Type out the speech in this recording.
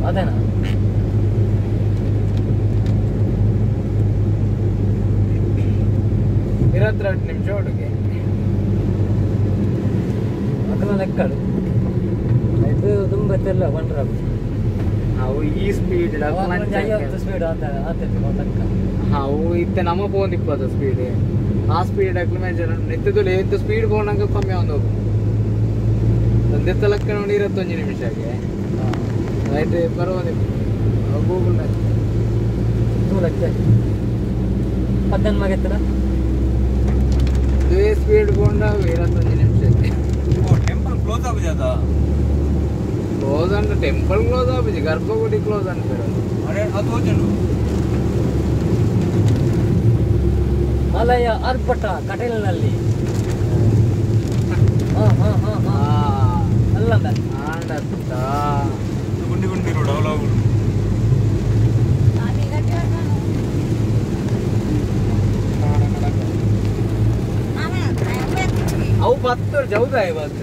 ಅದೇನಾ 22 ನಿಮಿಷ ಹುಡುಗಿ ಅದನ್ನ ಲೆಕ್ಕಡು ಇದು ತುಂಬ ತೆಲ್ಲ ಬಂಡ್ರ ಅವು ಈ ಸ್ಪೀಡ್ 50 ಸ್ಪೀಡ್ ಆತ ಆತೈತಿ. ಅವು ಇತ್ತೆ ನಮ್ಮ ಫೋನ್ 20 ಸ್ಪೀಡ್. ಆ ಸ್ಪೀಡ್ ಅಕ್ಲು ಮೇಜರ್ ನಿತ್ತದಲ್ಲಿ ಎತ್ತು ಸ್ಪೀಡ್ ಪೋನಂಗ ಕಮ್ಮಿ ಒಂದು ಒಂದೆತ್ತ ಲೆಕ್ಕ ನೋಡಿ 21 ನಿಮಿಷಕ್ಕೆ ರೈಟ್ ಬರುವಂದಿಪ್ಪು ಗೂಗಲ್. ಲೆಕ್ಕ ಪದ್ದನ್ ಮಗೆತ್ತನ. ಇದೇ ಸ್ಪೀಡ್ ಪೋಂಡ 21 ನಿಮಿಷಕ್ಕೆ. ಟೆಂಪಲ್ ಕ್ಲೋಸ್ ಆಗುಜಾದ? ಕ್ಲೋಸ್ ಅಂದ್ರೆ ಟೆಂಪಲ್ ಕ್ಲೋಸ್ ಆಗುಜಿ, ಗರ್ಭಗುಡಿ ಕ್ಲೋಸ್ ಅನ್ಪೇರು. ಅರೆ, ಅದು ಹೋಜನು. ಮಲಯ ಆರ್ಭಟ ಕಟೀಲಿನಲ್ಲಿ. ಹಾ ಹಾ ಹಾ ಹಾ ಅಲ್ಲ. ಆಂಡತ್ತ. ಗುಂಡಿ ಗುಂಡಿ ರೋಡ್ ಅವಲ. ಅವು 10 ಚೌದ ಬಸ್.